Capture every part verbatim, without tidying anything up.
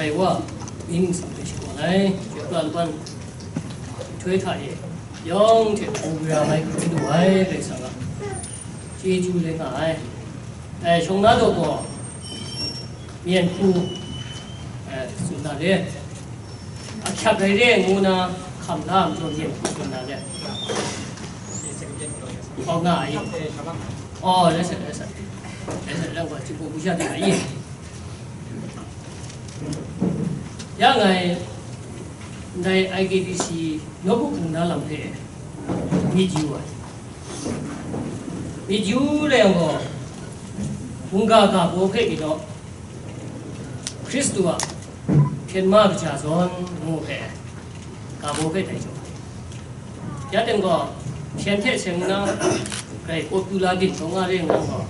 Ai wa, ning sing hte shagun ai, chyoi pra laban, nhtoi hta e, yawng hte hpaw gara mai hkrum lu ai Karai Kasang a chyeju rai nga ai. Ai, shawng na daw gaw, myen hku, ai, tsun na re, ahkyak rai re ngu na hkam la ai majaw, myen hku tsun na re. Hpaw nga ai. Oh, rai sa, rai sa. Rai sa, rai sa, rai sa, rai sa, Ya ngai, ndai I K B C nawku hpung na lam hpe myit yu ai. Myit yu rai yang gaw, mungga ga baw hpe ginau, Hkristu a hpyen ma kaja zawn ngu hpe, ga baw hpe tai jaw ai. Ya teng gaw, hpyen hte seng nna, grai popular byin taw nga re nna gaw,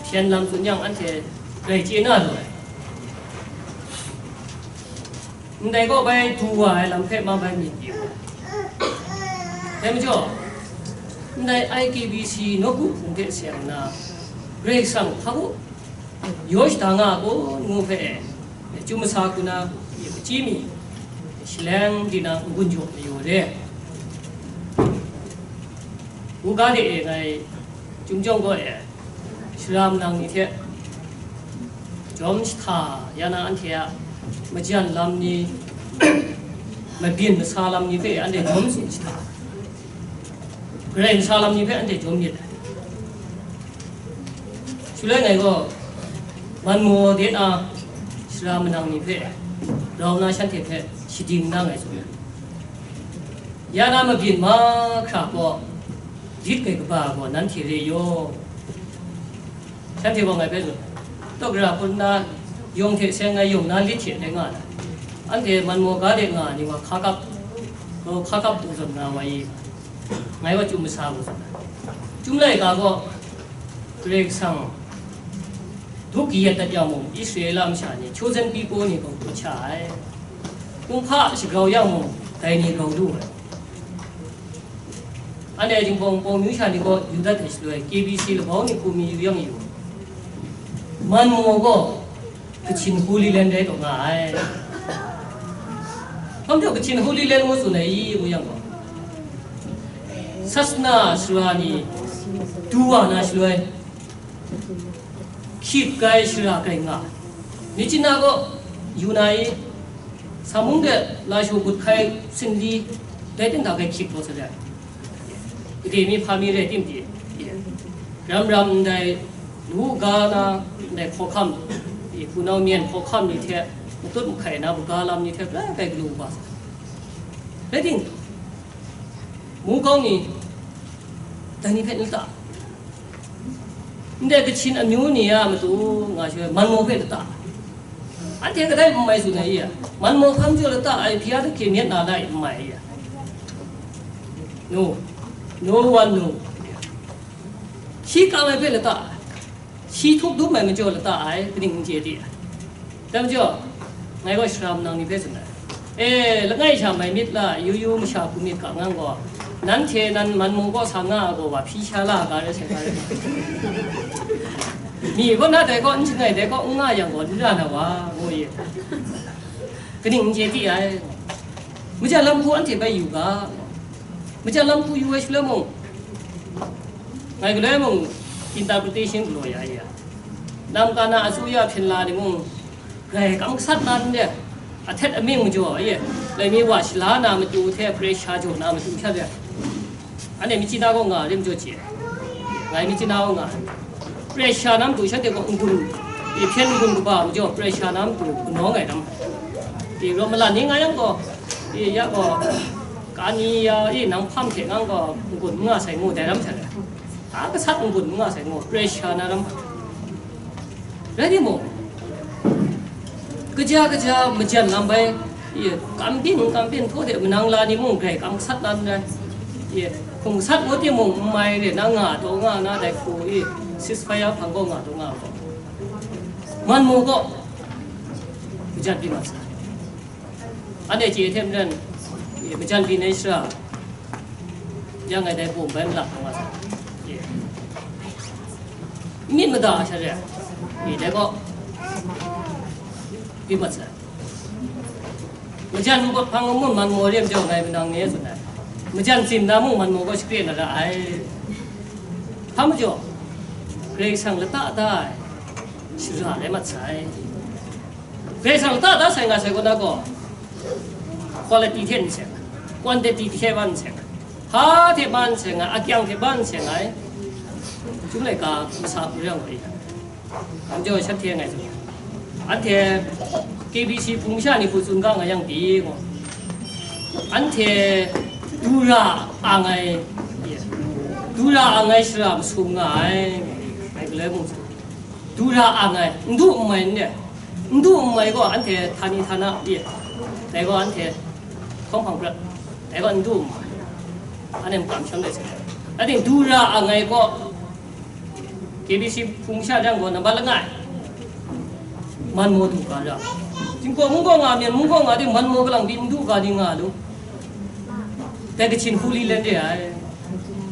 hpyen lam tsun yang anhte grai chye na lu ai. Ndai gaw bai du wa ai lam hpe ma bai myit yu ai. Dai majaw, ndai I K B C nawku hpung hte seng nna, Karai Kasang hpa bu yaw shada nga a kun ngu hpe, chyum masa hku na, myi hpachyi mi, shaleng di na n-gun jaw mayu re. Buga de e ngai, Chyum jawng gaw e, sara manang ni hte jawm jahta ya na, anhte a majan lam ni, mabyin masa lam ni hpe anhte jawm tsun jahta, Karai masa lam ni hpe anhte jawm myit ai. Shaloi ngai gaw, man maw de na, sara manang ni hpe rau na shanhte hpe shading na ngai tsun ai. Ya na mabyin mahkra gaw, lit kai kaba gaw nanhte re yaw. Shanhte gaw ngai hpe tsun, tawk ra hpun na, yawng hte seng ai yawng na lit hte dai nga ai. Anhte man maw ga de nga ai ni wa hka kap, gaw hka kap hku zawn na wa i, ngai wa chyum masa hku zawn ai. Chyum laika gaw, Karai Kasang du kayat dat yang mung, Israela masha ni, chosen people ni gaw du sha ai. Kumhpa shagrau yang mung, dai ni grau lu ai. Anhte Jinghpaw Wunpawng amyu sha ni gaw yu dat ai shaloi, K B C labau ni hku mi yu yang yu. Man maw gaw, Kachin Holy Land rai taw nga ai. Hkam jaw Kachin Holy Land ngu tsun ai i, ngu yang gaw, Sasana sara ni du wa na shaloi, hkyit kai shara kai nga ai. Myitkyina gaw yu na i, Samung de lashaw gut hkai sinli, dai ting da kai hkyit gaw sa de. Gade mi hpa mi rai tim pyi, ram ram ndai lu ga na, ndai hkawhkam, hpunau myen hkawhkam ni hte, matut mahkai na buga lam ni hte, grai kai galu kaba sa. Rai ting, mungkau ni, dai ni hpe n lata? Ndai Kachin amyu ni a matu nga shaloi, man maw hpe lata? Anhte kadai n mai tsun ai i? Man maw hkam jaw lata ai, hpyi a hte hkye myit na lai n mai i? No, no one no. Shi kam ai hpe lata? Shi htup dum ai majaw lata ai, kaning n chye di ai? Dai majaw, ngai gaw sara manang ni hpe tsun ai, e, langai sha mai myit la, yu yu masha hku myit ga ngang gaw, nanhte nan man mung kaw sa nga ai gaw, wa hpyi sha la ga rai sai ga rai. Mi kaw na dai kaw n shangai, dai kaw n nga yang gaw, n ra na wa, ngu ye. Kaning n chye di ai? Majan lam hku anhte bai yu ga. Majan lam hku yu ai shaloi mung, ngai galoi mung interpretation galaw ya ya. Lam ka na asuya hpyen la ni mung, grai kam gasat na n de, ahtet amying majaw e, laimi wa shala na matu hte pressure jaw na matu hta de, anhte myitkyina gaw nga rim jaw chye, ngai myitkyina gaw nga. Pressure na matu shanhte gaw n-gun, e hpyen n-gun kaba majaw, pressure na matu kanau ngai ram. E rawt malan ni nga yang gaw, e ya gaw, kani ya e nang hpam hte ngang gaw n-gun n nga sai ngu dai ram hta de. A gasat n-gun n nga sai ngu, pressure na ram. Rai timung, kaja kaja majan lam bai, i, kam byin kam byin htaw de manang la ni mung grai kam gasat na n rai. I, hkum gasat ngut timung, n mai re na nga taw nga na dai hku, i, ceasefire hpang gaw nga taw nga gaw, man mu gaw, majan byin mat sa. Anhte chye hte maren, e, majan byin ai shara, ya ngai dai bum bai malap nga sa. E, myit mada ai sha re, e, dai gaw, byin mat sa. Majan mukut hpang mun man maw re majaw ngai manang ni tsun ai. Majan tsim na mung man maw gaw shakre na ra ai. Hpa majaw, Karai Kasang lata da ai shara rai mat sai. Karai Kasang lata da sai nga sai kaw na gaw, quality hte n seng ai, quantity hte ban n seng ai, hpa hte ban n seng ai, akyang hte ban n seng ai, Chyum laika masa hku rai yang gaw, anhte shat hte ngai tsun, anhte K B C hpung masha ni hku tsun ga nga yang pyi gaw, anhte du ra ang ai, du ra ang ai shara masum nga ai, ngai galoi mung tsun. Du ra ang ai, n du n mai n re, n du n mai gaw anhte htani htana pyi, dai gaw anhte hkawng hpang prat, dai gaw n du n mai, anhte makam sham dai se. Rai ting, du ra ang ai gaw, K B C hpung sha jang gaw nambat langai, man maw du ga ra. Tingkaw mungkaw nga, Myen mungkaw nga de man maw kalang pyi n du ga di nga lu. Dai Kachin Holy Land re ai.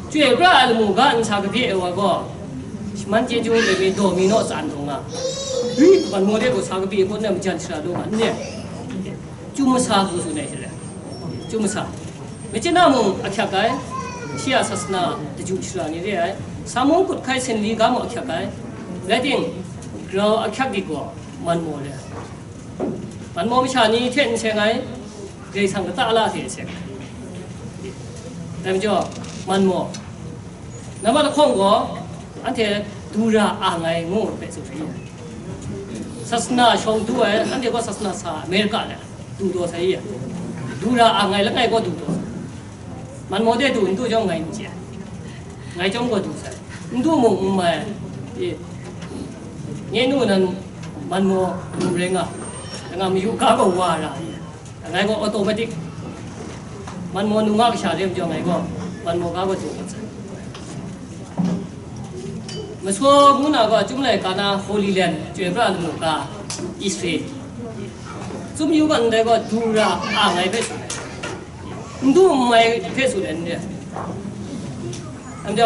Chyoi pra ai lamu ga nsa kabye ai wa gaw, shaman chyeju loi mi daw mi naw tsan taw nga. Ri, ban maw de gaw sa kabye hpawt na majan shara lu nga, n re. Chyum masa hku tsun ai hte, chyum masa. Machyin na mung ahkyak ai, shi a sasana daju shara ni re ai, sa mung kut hkai sen li ga mung ahkyak ai. Rai ting, grau ahkyak di gaw, man maw re ai. Man maw masha ni hte n seng ai, Karai Kasang lata la hte seng ai. Dai majaw, man maw, nambat lahkawng gaw, anhte du ra ang ai ngu hpe tsun ai. Sasana shawng du ai, anhte gaw sasana sa Amerika le du taw sai ya. Du ra ang ai langai gaw du taw sai. Man maw de du n du jawng ngai n chye. Ngai chyawm gaw du sai. N du mung n mai. E, nye nu nan man maw n rai nga. Nga mayu ga gaw wa ra. Ngai gaw automatic. Man maw nu nga kasha re majaw ngai gaw, man maw ga gaw du mat sai. Masaw ngu na gaw, Chyum laika na Holy Land, chyoi pra lamu ga, Israel. Chyum yu ga ndai gaw, du ra ang ai hpe tsun ai. N du n mai hpe tsun ai n re. Anhte,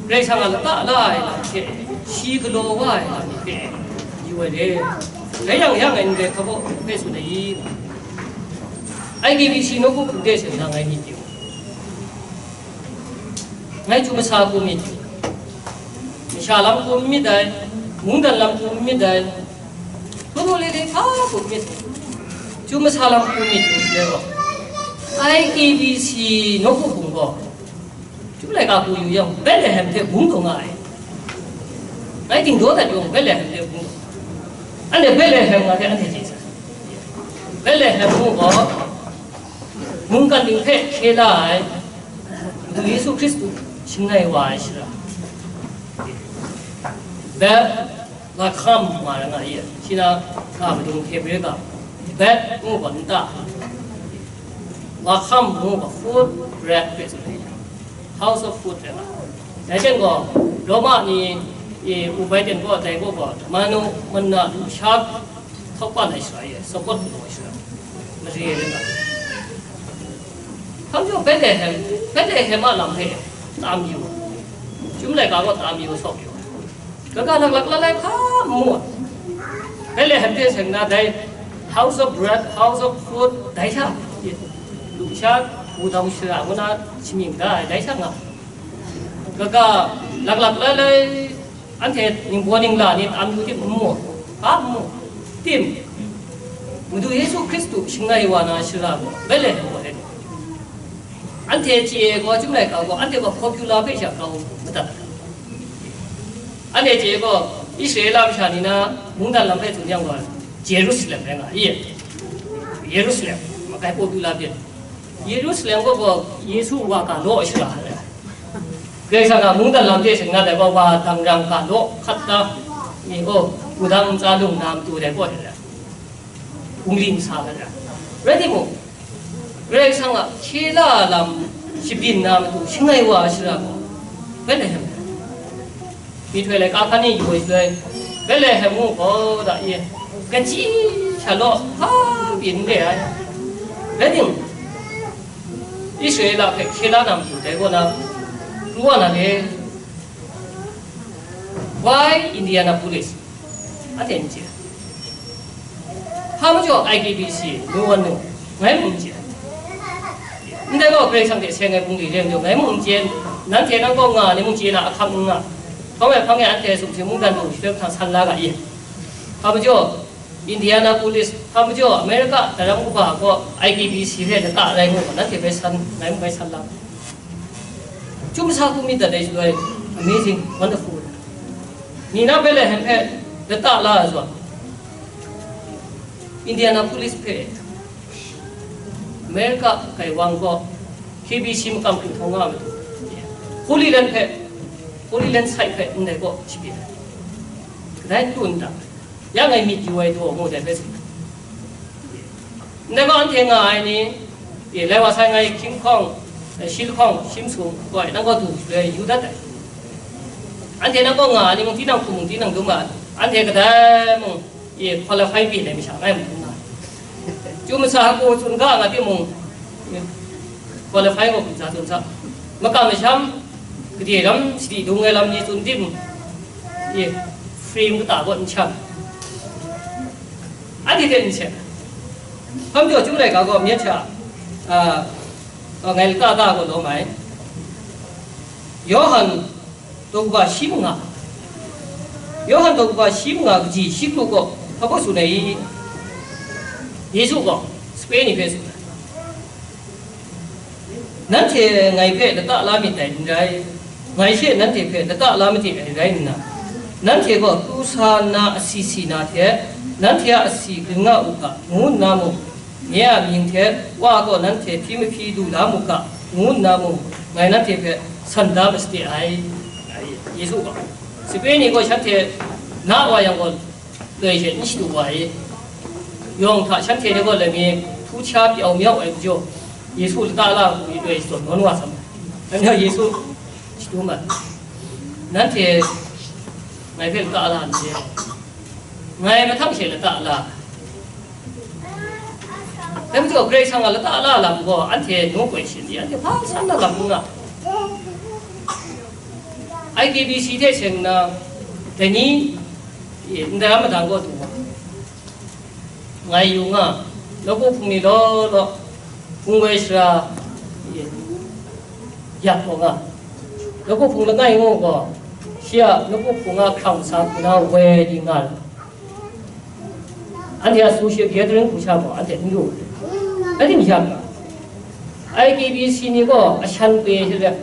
Karai Kasang a lata la ai lam hte, shi galaw wa ai lam ni hpe, yu ai re. Dai yang yang ai ndai hkabawk hpe tsun ai i? I K B C nawku hpung de seng na ngai myit yu. Ngai chyum masa hku myit yu. Masha lam hku n myit ai, mungdan lam hku n myit ai, hkru hkru le le hpa hku myit. Chyum masa lam hku myit yu le gaw, I K B C nawku hpung gaw, Chyum laika hku yu yang, Betlehem hte bung taw nga ai. Ngai dingdaw dat yang, Betlehem hte bung taw. Anhte Betlehem nga hte anhte chye sai. Betlehem mung gaw, mungkan ning hpe hkye la ai, Madu Yesu Hkristu shangai wa ai shara. Bet Lahkam nga ra nga ye, shi na ga madung Hebre ga, Bet ngu ga nta, Lahkam ngu ga food bread hpe tsun ai, house of food rai nga. Dai hten gaw, Roma ni, e, u bai ten gaw, dai gaw gaw, manu, manna, lusha, hkawk pan ai shara ye, Sukkot ngu ai shara, mare rai nga. Hkang jaw Betlehem, Betlehem a lam hpe tam yu, Chyum laika gaw tam yu, sawk yu. Kaga laklak la lai hpa n mu ai. Betlehem hte seng na dai House of Bread, House of Food, dai hta, lusha, wudang shara ngu na shamying da ai, dai hta nga. Kaga laklak la lai, anhte ningbaw ningla ni tam yu tim n mu, hpa n mu, tim, Madu Yesu Hkristu shangai wa na shara gaw Betlehem gaw rai. Anhte chye ai gaw, Chyum laika gaw, anhte gaw popular hpe sha grau madat. Anhte chye ai gaw, Israela masha ni na mungdan lam hpe tsun yang gaw, Jerusalem rai nga i? Jerusalem, makai popular byin. Jerusalem gaw gaw, Yesu wa ga law shara ai. Karai Kasang a mungdan lam hte seng na dai gaw, wa dangrang ga law hkat da, ni gaw, wudang ntsa lung na matu dai gaw, hkungli masa hkra ra. Rai timung, Karai Kasang a hkye la lam shabyin na matu shangai wa ai shara gaw Betlehem. Myihtoi laika hkan e yu ai shaloi, Betlehem ngu gaw da e, kachyi sha law, hpa byin n re ai. Rai timung, Israela hpe hkye la na matu dai kaw na, pru wa na le. Why Indianapolis? Anhte n chye. Hpa majaw I K B C, nu wan nu, ngai mung n chye. Ndai gaw Karai Kasang hte seng ai bungli re majaw, ngai mung n chye, nanhte nang kaw nga ai ni mung chye na, ahkang n nga. Hpawng e hpang e anhte sumsing mungdan lu hte hpang san la ga i. Hpa majaw, Indianapolis, hpa majaw, America daram kaba gaw I K B C hpe lata rai ngu, nanhte bai san, ngai mung bai san la. Chyum sa hku myit dat ai shaloi, amazing, wonderful. Ni na Bethlehem hpe lata la ai zawn, Indianapolis hpe America kaiwang gaw K B C makam hku hkawng nga ai matu, Holy Land hpe, Holy Land site hpe ndai kaw shabi ai. Kadai n lu n ta? Ya ngai myit yu ai daw mu dai hpe si. Ndai gaw anhte nga ai ni, e, lai wa sai ngai hkying hkawng, e, shi lahkawng, shi masum, koi, nang gaw du shaloi yu dat ai. Anhte nang gaw nga ai ni mung, tinang hku mung, tinang dum nga ai. Anhte kadai mung, e, qualify byin ai masha ngai mung nga ai. Chyum sa hku tsun ga nga timung, e, qualify gaw hkum sa tsun sa. Makam masham, gade ram sadi dung ai lam ni tsun tim, e, frame kata gaw n sham. Anhte hte n seng. Hpa majaw, Chyum laika gaw myit hta, a, a, ngai lata da gaw lawm ai. Yawhan daw kaba shi manga, Yawhan daw kaba shi manga kaji shi kru gaw hpa baw tsun ai i? Yesu gaw sape ni hpe tsun ai. Nanhte ngai hpe lata la myit dai n rai, ngai she nanhte hpe lata la made ai rai nna, nanhte gaw pru sa nna asi si na hte, nanhte a asi gun nga u ga, ngu nna mung, nye a mying hte Wa gaw nanhte hpyi mahpyi lu la mu ga, ngu nna mung, ngai nanhte hpe san da masade ai, nga ai. Yesu gaw, sape ni gaw shanhte na wa yang gaw, loi she n shadu wa i, yawng hta shanhte ni gaw lami htu hkya pyau myau ai majaw, Yesu lata la hku i loi shadawn nawn wa sam ai. Dai majaw Yesu shadu ma, nanhte ngai hpe lata la n re, ngai mahtang she lata la. Dai majaw Karai Kasang a lata la lam gaw anhte nu koi shin i, anhte hpa san na lam n nga. I K B C hte seng nna, dai ni, e, ndai a madang gaw du wa. Ngai yu nga, nawku hpung ni law law, hpung woi sara, e, yak gaw nga. Nawku hpung langai ngu gaw, shi a nawku hpung a hkrang sa hku na woi di nga ai. Anhte a social gathering hku sha gaw, anhte n lu. Dai ting sha ga, I K B C ni gaw ashan kwe shi let,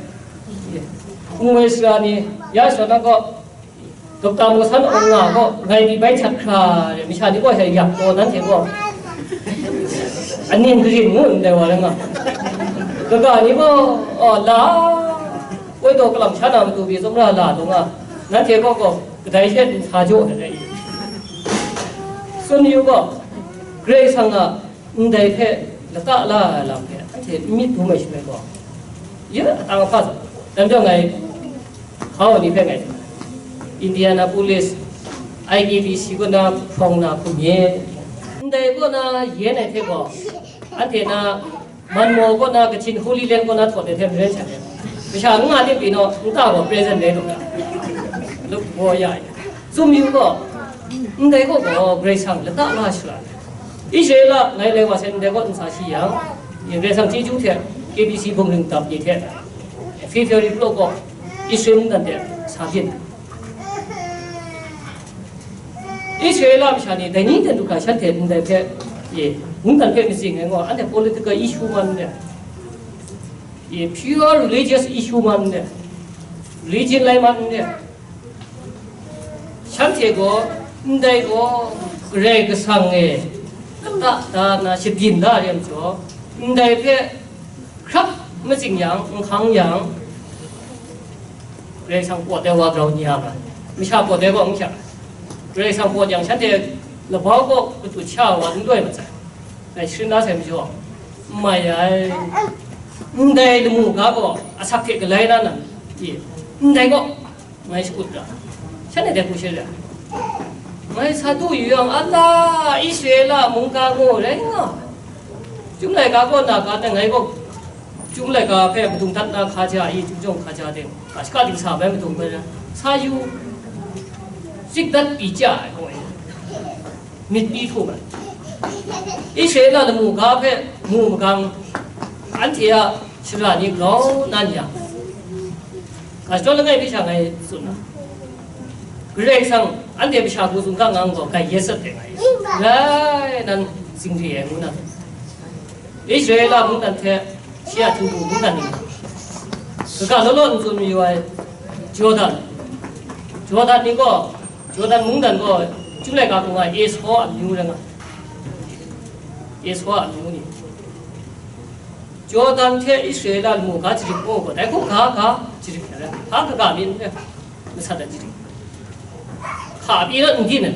hpung woi sara ni, ya shawng na gaw, Dokta Mawsan Awng nga gaw, ngai pyi bai htat hkra, masha ni gaw hei yak gaw, nanhte gaw anin karin ngu ndai wa rai nga. Kaga ni gaw, oh, la, koi daw kalam sha na matu pyi tsawmra la dawng a, nanhte gaw gaw kadai she n sa jaw ai rai. Tsun yu gaw, Karai Kasang a ndai hpe lata la ai lam hpe anhte n myit dum ai shaloi gaw, ya atang ahpa zawn, dai majaw ngai hkau ni hpe ngai tsun ai, Indianapolis, I K B C kaw na hprawng na hkum ye, ndai kaw na yen ai hte gaw, anhte na Manmaw kaw na, Kachin Holy Land kaw na htawt ai hte maren sha ai. Masha n nga tim pyi naw, nta gaw present rai lu ga, luk gaw ya ai. Tsun yu gaw, ndai kaw gaw Karai Kasang lata la shara ai. Israela ngai lai wa sai ndai kaw n sa shi yang, Karai Kasang chyeju hte K B C bungring dap ni hte February kalaw kaw Israel mungdan de sa byin ai. Israela masha ni dai ni ten du hkra shanhte ndai hpe, e, mungdan hpe matsing ai gaw, anhte political issue man n re, e, pure religious issue man n re, religion lai man n re. Shanhte gaw ndai gaw Karai Kasang e lata da na shabyin da re ai majaw, ndai hpe hkrap matsing yang, n hkang yang, Karai Kasang pawt ai wa grau ni a ma, masha pawt ai gaw n hkyak. Karai Kasang pawt yang, shanhte labau kaw matut sha wa n loi mat sai. Ngai sharin da sai majaw, n mai ai. Ndai lamu ga gaw asak hte galai na nan, e, ndai gaw ngai shakut ga, shanhte dai hku sha ra. Ngai sa du yu yang, Allah, Israela mungga gaw rai nga. Chyum laika kaw na ga, ngai gaw Chyum laika hpe madung dat na hkaja i, Chyum jawng hkaja de, ga shaka dingsa bai madung bai na, sa yu, zik dat pyi chya ai gaw, myit pyi htum ai. Israela lamu ga hpe mu magang, anhte a shara ni grau nan yang, ga shadawn langai mi sha ngai tsun na, Karai Kasang anhte masha hku tsun hkang ngang gaw, grai yet sat de nga ai, grai nan zingri ai ngu na, Israela mungdan hte shi a htu bu mungdan ni, kaga law law n tsun mayu ai Jordan, Jordan ni gaw, Jordan mungdan gaw, Chyum laika hku nga ai Esau amyu rai nga ai, Esau amyu ni. Jordan hte Israela lamu ga jarit gaw, dai hku ga ga jarit ai, hpa kaga mi n rai, masat ai jarit. Hka pyi rawt n di na,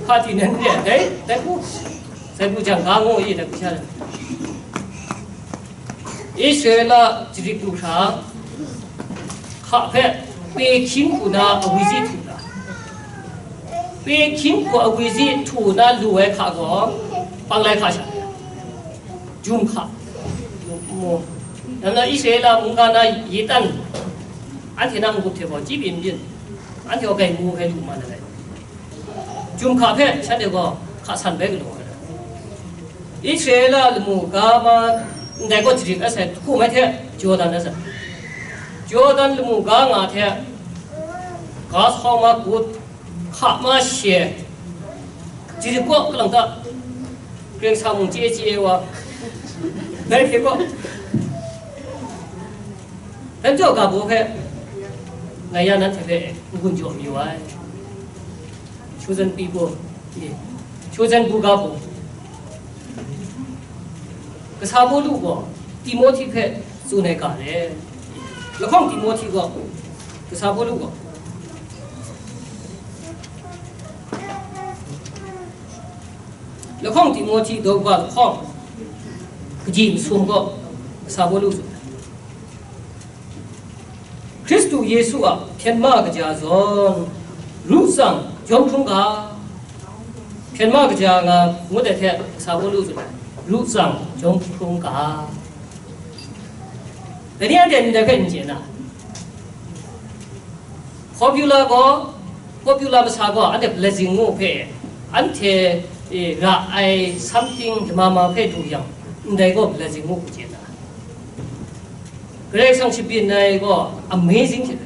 hka di nan re, dai, dai hku, dai hku jang ga ngu i, dai hku sha rai. Israela jarit lu hkra, hka hpe Pekin hku na awi zi htu na, Pekin hku awi zi htu na lu ai hka gaw, panglai hka sha, jum hka, mu, dan na Israela mungga na yetan, anhte na n-gup hte gaw chyi byin byin, anhte gaw grai mu hkrai lu ma na rai. Jum hka hpe shanhte gaw hka san bai galaw ai. Israela lamu ga ma ndai gaw jarit ai sai hku mai hte, Jordan ai sai, Jordan lamu ga nga hte, ga sau ma gut, hka ma she, jarit gaw kalang ta, Karai Kasang mung chye chye wa, dai hte gaw, dai majaw ga baw hpe ngai ya nanhte hpe n-gun jaw mayu ai. Chosen people, ye, chosen buga bu. Kasa Pawlu gaw Timohti hpe tsun ai ga le. Lahkawng Timohti gaw, Kasa Pawlu gaw, lahkawng Timohti daw ga lahkawng kaji masum gaw, Kasa Pawlu tsun ai. Hkristu Yesu a hpyen ma kaja zawn, ru tsang jawm hkrum ga. Hpyen ma kaja nga ngut ai hte, Kasa Pawlu zawn, ru tsang jawm hkrum ga. Dai ni anhte ndai hpe n chye na, popular gaw, popular masa gaw, anhte blessing ngu hpe, anhte, e, ra ai something lama ma hpe du yang, ndai gaw blessing ngu hku chye na. Karai Kasang shabyin ai gaw amazing hte,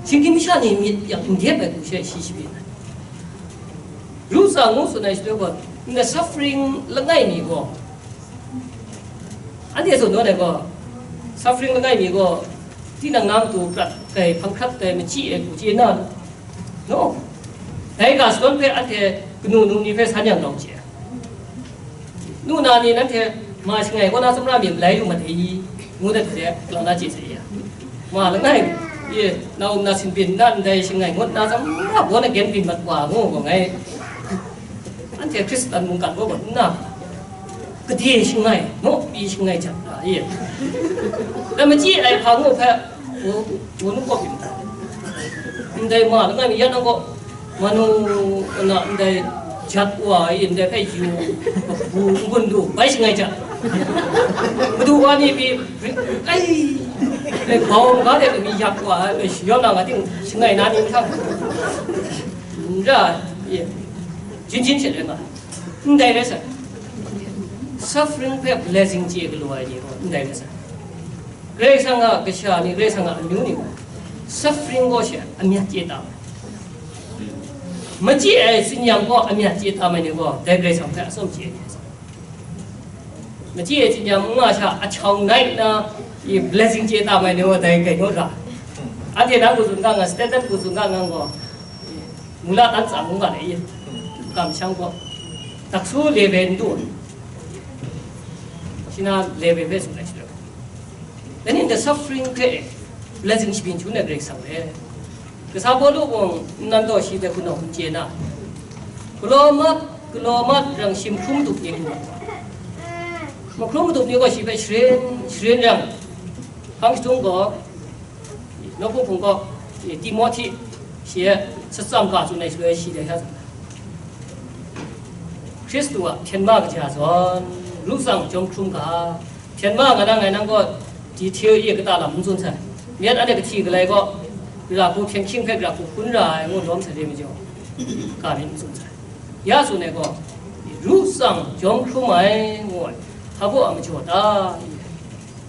shinggyim masha ni myit yak n dep ai hku she shi shabyin ai. Ru tsang ngu tsun ai shaloi gaw, nna suffering langai mi gaw, anhte tsun nawn ai gaw, suffering langai mi gaw, tinang na matu prat ai, hpang hkrat ai, machyi ai hku chye na, no? Dai ga shadawn hpe anhte kanu nu ni hpe san yang rau chye ai. Nu na ni nanhte ma shangai kaw na tsun ra mi malai lu mat ai i, ngu dat hte, lang na chye sai ya. Ma langai, ye, na um na sinbin na ndai shangai ngut na tsun ra, baw na gen byin mat wa ngu gaw ngai. Anhte Hkristan mungkan kaw mat nna, gade shangai, naw pyi shangai jat ra, ye. Dai machyi ai hpa ngu hpe, Wu, wu nu kawp yu. Ndai ma langai mi yan nang gaw, manu na ndai jat wa ai, ndai hpe yu, bu n-gun du, bai shangai jat. Madu wa ni pyi, ai, ai, bau n ga de mi yak wa ai, shayawm na nga ting shangai na ni mahtang. N ra, ye, jin jin she rai nga. Ndai rai sa. Suffering hpe blessing chye galaw ai ni gaw, ndai rai sa. Karai Kasang a kasha ni, Karai Kasang a amyu ni gaw, suffering gaw she amyat chye tam ai. Machyi ai tsinyam gaw amyat chye tam ai ni gaw, dai Karai Kasang hpe atsawm chye ai ni. Machyi ai tsinyam n nga sha, ahkying nai nna, i blessing chye tam ai ni gaw, dai grai naw ra. Anhte na hku tsun ga nga, standard hku tsun ga nga gaw, mula tan tsa ngu nga le, i kamsham gaw, taksu lebe n du, shi na lebe hpe tsun ai shi. Dai ni nta suffering hte blessing shabyin shangun ai Karai Kasang e. Kasa Pawlu gaw nnan taw shi hte hpunau n chye na, galaw mat, galaw mat rang shi mahkrum madup ni lu, mahkrum madup ni gaw shi hpe sharin, sharin rang, hpang jahtung gaw, nawku hpung gaw, Timohti shi e shatsam ga tsun ai shaloi shi dai sha tsun ai. Hkristu a hpyen ma kaja zawn, ru tsang jawm hkrum ga, hpyen ma nga na ngai nang gaw, detail e kata lam n tsun sai. Myit anhte kahti galai gaw, gara hku hpyen hkying hpe gara hku hpun ra ai ngu lawm sai re majaw, ga myit n tsun sai. Ya tsun ai gaw, Ru tsang jawm hkrum ai, ngu ai, hpa baw a majaw ta?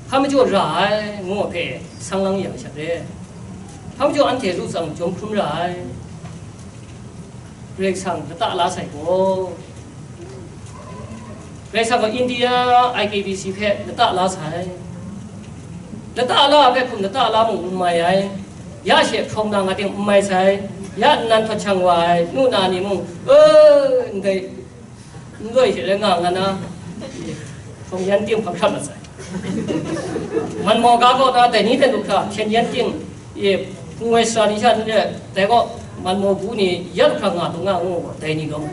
Hpa majaw ra ai, ngu ai hpe sang lang ya sha re. Hpa majaw anhte ru tsang jawm hkrum ra ai? Karai Kasang lata la sai gaw, Karai Kasang gaw India I K B C hpe lata la sai. Lata la hpe hkum lata la mung n mai ai. Ya she hprawng na nga ting n mai sai. Ya nnan hpawt shang wa ai nu na ni mung, e, ndai n loi hte rai nga nga na, hprawng yan ting hpang hkrat mat sai. Man maw ga kaw na dai ni dai lup hkra hpyen yan ting, e, hpung wai sara ni sha ni re, dai gaw man maw gu ni ya lup hkra nga dung nga ngu gaw, dai ni gaw,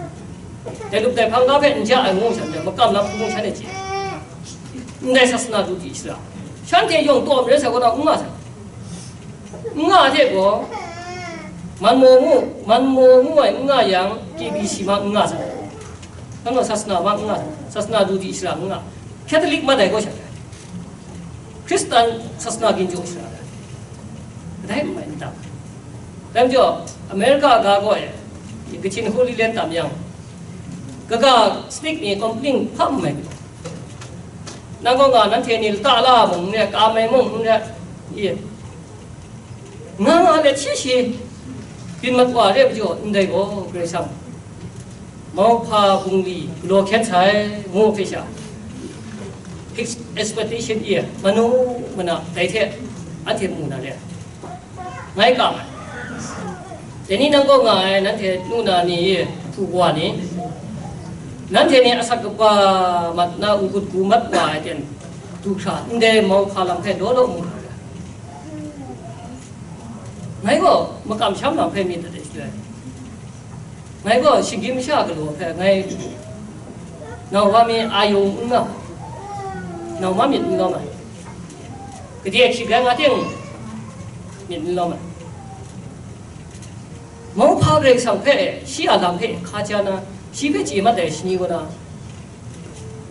dai lup dai hpang ga hpe n ja ai ngu sha ni, makam lam hpung sha ni chye. Ndai sasana du di shara, shanhte yawng taw marai sai kaw na n nga sai. N nga hte gaw, man maw ngu, man maw ngu ai n nga yang, K B C ma n nga sai. Nang gaw sasana ma n nga sai, sasana du di shara n nga. Catholic ma dai gaw sha, Hkristan sasana ginjaw shara, kadai n mai n dang. Dai majaw, America ga gaw e, Kachin Holy Land tam yang, kaga state ni complain hpa n mai. Nang gaw nga, nanhte ni lata la mung n re, ka mai mung n re, i, nga nga let shi shi, byin mat wa re majaw, ndai gaw, Karai Kasang, mauhpa bungli galaw hkyen sai, ngu hpe sha, fixed expectation i, manu mana dai hte anhte mu na re. Ngai kam ai. Dai ni nang kaw nga ai, nanhte nu na ni, hpu wa ni, nanhte ni asak kaba mat na, n-gun gu mat wa ai ten, du hkra ndai mauhpa lam hpe law law mu hkra. Ngai gaw makam sham lam hpe myit dat ai shaloi, ngai gaw shinggyim masha galaw hpe ngai, nau wa mi a yawng n nga, nau ma myit n lawm ai. Gade hkying rai nga ting, myit n lawm ai. Mauhpa Karai Kasang hpe, shi a lam hpe hka ja na, shi hpe chye mat ai shani kaw na,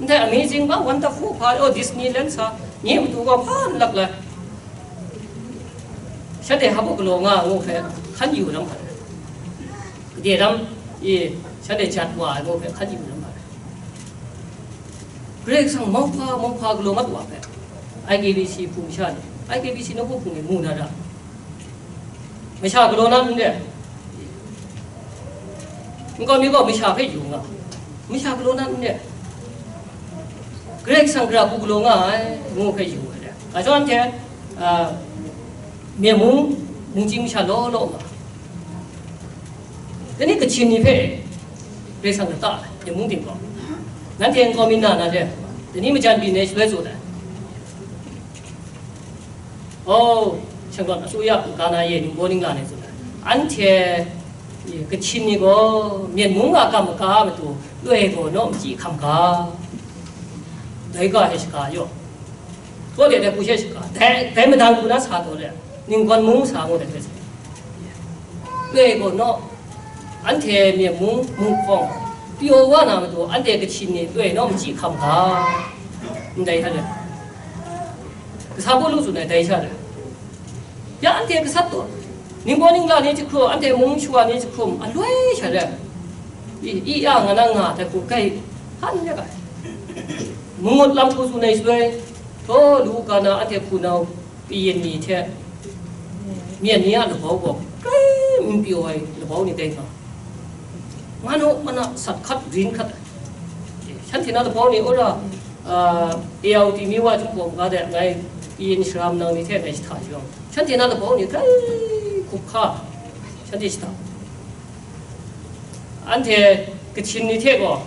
ndai amazing hpa, wonderful hpa, oh, Disneyland sa, nye matu gaw hpa n lak lai. Shanhte hpa galaw nga ai ngu hpe hkan yu lam hpa, gade ram e shanhte jat wa ai ngu hpe hkan yu lam hpa. Karai Kasang mauhpa, mauhpa galaw mat wa hpe, I K B C hpung sha ni, I K B C nawku hpung ni mu na ra? Masha galaw na n re? N kaw mi gaw masha hpe yu nga, masha galaw na n re? Karai Kasang gara hku galaw nga ai, ngu hpe yu ai re. Ga shawng anhte, a, Myen mung, mung chying masha law law nga. Dai ni Kachin ni hpe Karai Kasang lata ai, Myen mung ting gaw. Nanhte n kaw mi na na re, dai ni majan byin ai shaloi tsun ai. Oh, Shanglawt asuya ga na ye, ningbaw ningla ni tsun ai. Anhte, Kachin ni gaw Myen mung a kam maka a matu, loi gaw naw machyi hkam ga, dai ga hte shaga yaw. Taw de dai hku she shaga, dai, dai madang hku na sa taw de, Ninggawn mung sa ngu dai hpe sa. Loi gaw naw, anhte Myen mung, mung hpawng, pyaw wa na matu, anhte Kachin ni loi naw machyi hkam ga, ndai hta de. Kasa Pawlu tsun ai dai sha de. Ya anhte gasat taw, ningbaw ningla ni jahkrum, anhte mung shawa ni jahkrum, aloi sha de. I, i ya nga na nga dai hku kai hkan ya ga. Mangut lam hku tsun ai shaloi, htaw lu ga na anhte hpunau, kayin ni hte myen ni a labau gaw grai n pyaw ai labau ni tai nga, nga naw mana sat hkat rin hkat ai. Shanhte na labau ni, ora, a, A R D mi wa chyum pawng ga de ngai kayin sara manang ni hte ngai jahta shawng, shanhte na labau ni grai hkup hka, shanhte jahta. Anhte Kachin ni hte gaw,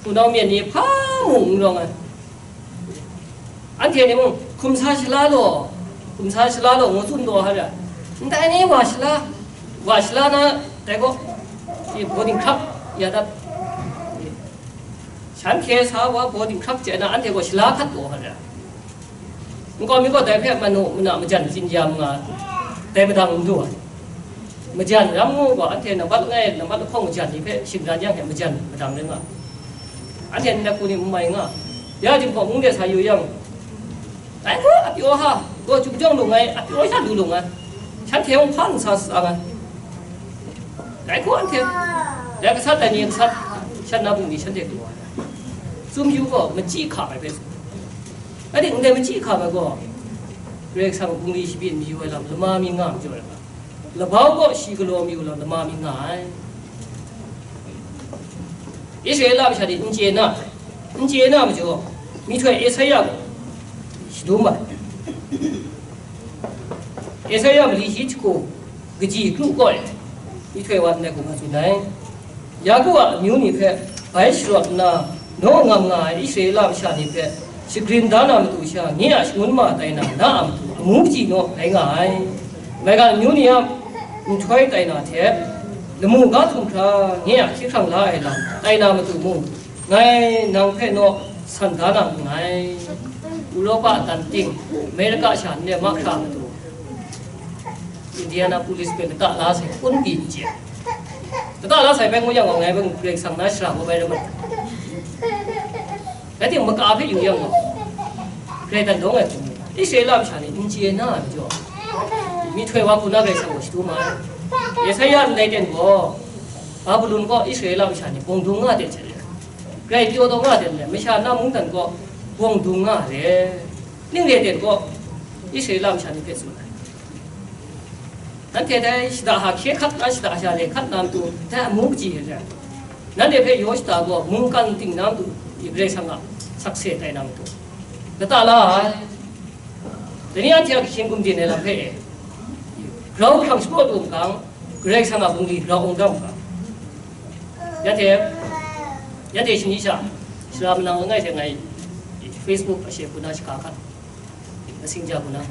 hpunau myen ni hpa mung n rawng ai. Anhte ni mung, hkum sa shala law, hkum sa shala law, ngu tsun taw hkra, ndai ni wa shala, wa shala na, dai gaw, i boarding hkrak ya dat. Shanhte sa wa boarding hkrak chye na, anhte gaw shala hkat taw hkra. Nkau mi gaw dai hpe manu mana majan tsin ya nga, dai madang n du ai. Majan ram ngu gaw, anhte nambat langai, nambat lahkawng majan ni hpe shingran yang hte majan madang rai nga. Anhte ndai hku ni n mai nga. Ya jinghpaw mung de sa yu yang, dai hku a pyaw ha, gaw chyum jawng lung ai, a pyaw sha lu lung ai. Shanhte mung hpa n sa sa nga. Dai hku anhte, dai gasat ai ni gasat, Shan na bungli shanhte galaw ai. Tsun yu gaw, machyi hkam ai hpe tsun. Rai timung, ndai machyi hkam ai gaw, Karai Kasang bungli shabyin mayu ai lam lama mi nga majaw ai ga, labau gaw shi galaw mayu lam lama mi nga ai. Israela masha ni n chye na, n chye na majaw, myihtoi Esaia gaw shadum ai. Esaia mali shi hku, kaji kru kawt e, myihtoi wa nna hku nga tsun ai. Yaku a amyu ni hpe bai sharawt nna, naw ngam nga ai Israela masha ni hpe shagrin da na matu sha, nye a shangun ma tai na, na a matu amu kaji naw rai nga ai. Maigan amyu ni a nhtoi tai na hte, lamu ga htum hkra nye a hkye hkrang la ai lam tai na matu mung, ngai nang hpe naw san da na nngai. Europa dan ting, Amerika sha nle mahkra matu, Indianapolis hpe lata la sai kun pyi n chye. Lata la sai bai ngu yang gaw, ngai bai Karai Kasang na shara kau bai rai mat. Rai timung, maka hpe yu yang gaw, Karai dan dawng ai hku, Israela masha ni n chye na ai majaw, myihtoi wa hku na Karai Kasang gaw shadum ai. Esaia ndai ten gaw, Babulon kaw Israela masha ni bawng dung nga de hte, Karai pyaw taw nga de, masha na mungdan kaw bawng dung nga de, ning re ten kaw Israela masha ni hpe tsun ai. Nanhte dai shada ha hkye hkat na, shada sha le hkat na matu, dai amu kaji hte, nanhte hpe yaw shada gaw mungkan ting na matu, Karai Kasang a sakse tai na matu, lata la ai. Dai ni anhte a kahkyin gumdin ai lam hpe e, grau hkrang shapraw lu n gang, Karai Kasang a bungli grau n gang u ga. Yanhte, yanhte shani sha, sara manang langai hte ngai Facebook a she hku na shaka hkat, Messenger hku na.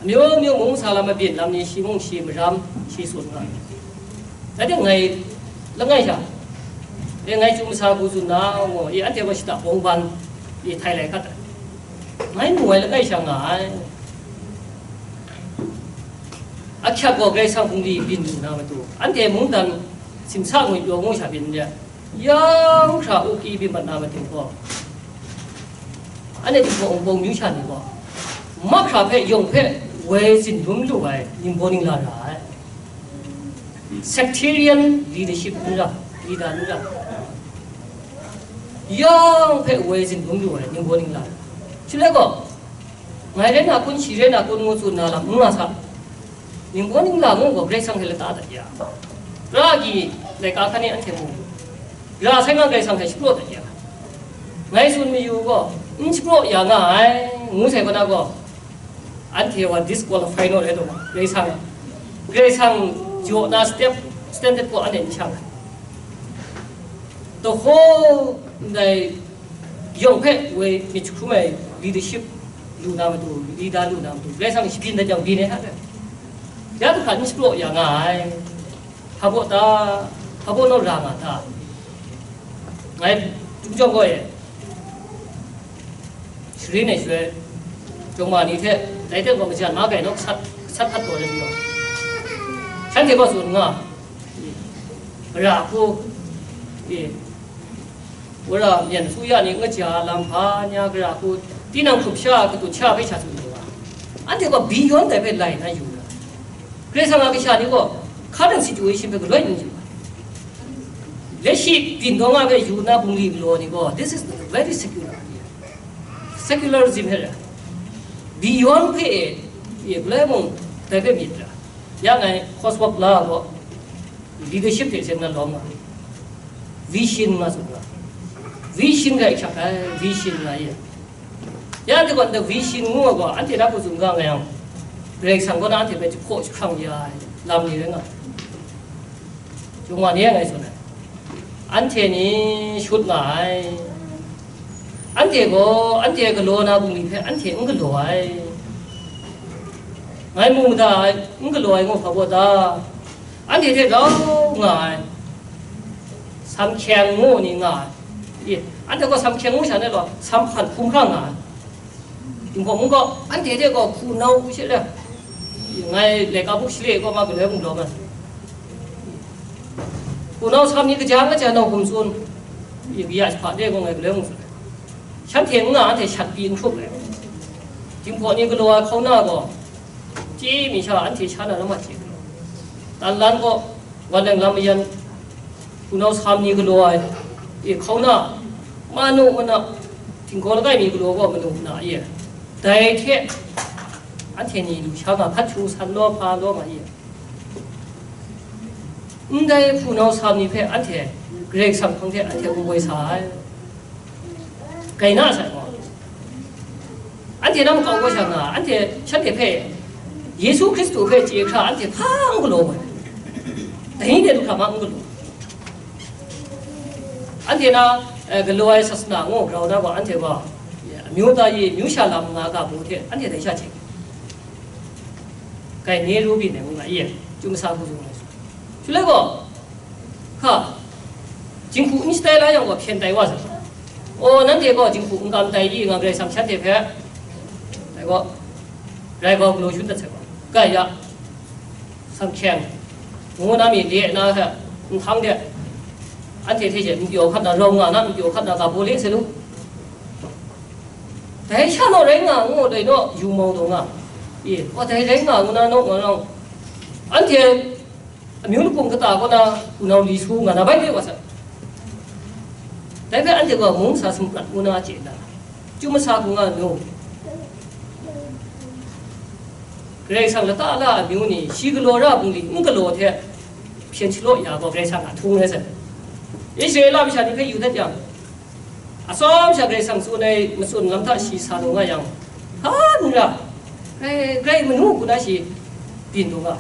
Amyu myu mung sa lam abyin lam ni shi mung shi maram shi tsun nga. Rai timung, ngai langai sha, e, ngai chyu masa hku tsun na, ngu, e, anhte gaw shada bawng ban, e, htai lai hkat ai. Ngai mu ai langai sha nga ai. Ahkyak gaw Karai Kasang bungli byin lu na matu, anhte mungdan simsa ngwi pyaw ngu sha byin n re, yang hkra uki byin mat na matu gaw, anhte Jinghpaw Wunpawng myu sha ni gaw, mahkra hpe yawng hpe woi zin dum lu ai ningbaw ningla ra ai. Sectarian leadership n ra, leader n ra, yawng hpe woi zin dum lu ai ningbaw ningla ra. Shaloi gaw, ngai rai na kun, shi rai na kun ngu tsun na lam n nga sa. Ningbaw ningla ngu gaw Karai Kasang hte lata dat ya. Ra agyi laika hkan e anhte mu. Ra sai nga Karai Kasang hte shapraw dat ya. Ngai tsun mayu gaw, n shapraw ya nga ai, ngu sai gaw na gaw, anhte wa disqualify naw rai taw, Karai Kasang, Karai Kasang jaw na step, standard gaw anhte n shang ai. The whole, ndai yawng hpe woi myit jahkrum ai leadership lu na matu, leader lu na matu, Karai Kasang shabyin dat jang byin ai hta hte, ya du hkra n shapraw ya nga ai. Hpa baw ta, hpa baw naw ra nga ta? Ngai, Chyum Jawng gaw e, sharin ai shaloi, jawng ma ni hte, dai hte gaw majan ma gai naw, sat, sat hpat taw ai majaw, shanhte gaw tsun nga, mara hku, e, wora myen su ya ni n kaja lam hpa nya gara hku, tinang hkrup sha, katut sha hpe sha tsun taw ai. Anhte gaw beyond dai hpe lai na yu na. Karai Kasang a kasha ni gaw, current situation hpe galoi n yu ai. Letshi byin dawng a hpe yu na bungli galaw ni gaw, this is very secular. Secularism hpe ra. Beyond hpe e, e, galoi mung dai hpe myit ra. Ya ngai coursework la gaw, leadership hte seng na lawm nga, vision nga tsun nga, vision ga hkyak ai, vision nga ye. Ya anhte gaw, nta vision ngu ai gaw, anhte na hku tsun ga nga yang, Karai Kasang gaw na anhte hpe jahpaw jahkrang ya ai lam ni rai nga ai. Chyum wa ni e ngai tsun ai, anhte ni shut nga ai. Anhte gaw, anhte galaw na bungli hpe anhte n galaw ai. Ngai mu mada ai, n galaw ai ngu hpa baw ta? Anhte hte rau nga ai, samhkyeng ngu ni nga ai. I, anhte gaw samhkyeng ngu sha ne law, sam hpan hkum hkra nga ai. Jinghpaw mung gaw, anhte hte gaw hpunau hku she le, ngai laika buk shale gaw ma galoi mung lawm ai. Hpunau sam ni kaja kaja nau hkum tsun, ya jahpa de gaw ngai galoi mung tsun ai. Shanhte n nga, anhte shat pyi n hkrup ai. Jinghpaw ni galaw ai hkauna gaw, chye mi sha anhte sha na na ma chye galaw. Tanlan gaw, wan leng lam mayan, Hpunau sam ni galaw ai, e, hkauna, manu mana, tinggaw langai mi galaw gaw manu mana e, dai hte anhte ni lusha nga hkat hkru san law hpa law ma e. Ndai hpunau sam ni hpe anhte Karai Kasang hpang hte anhte woi sa ai. Kai na sai gaw, anhte na makau kau sha nga, anhte shanhte hpe, Yesu Hkristu hpe chye hkra anhte hpa n galaw ai. Dai ni de du hkra ma n galaw. Anhte na, eh, galaw ai sasana ngu grau na gaw, anhte gaw amyu ta yi, amyu sha lam nga ga bu hte anhte dai sha chye. Kai ne ru byin ai ngu nga i, Chyum masa hku zung ai. Shaloi gaw, hka, jinghku n shatai la yang gaw, hpyen tai wa sai. O, nanhte gaw jinghku n kam tai i, nga Karai Kasang shanhte hpe, dai gaw, rai gaw, galaw shun dat sai gaw, kai ya, sanghkyeng, ngu na mi le na hte, nhtang de, anhte hte she n pyaw hkat na, rau nga na, n pyaw hkat na, ga baw le sai lu. Dai sha naw rai nga, ngu dai naw, yu mau taw nga. E, wa dai rai nga, ngu na naw, nga naw. Anhte amyu lakum kata kaw na, hpunau li su nga na bai de wa sa. Dai hpe anhte gaw mung sa sumkat ngu na chye na, Chyum masa hku nga nu. Karai Kasang lata la amyu ni, shi galaw ra bungli n galaw hte hpyen shalaw ya gaw, Karai Kasang a htung rai sai. Israela masha ni hpe yu dat yang, atsawm sha Karai Kasang tsun ai matsun lam hta shi sa lu nga yang, hpa n ra, grai, grai manu hku na shi byin lu nga.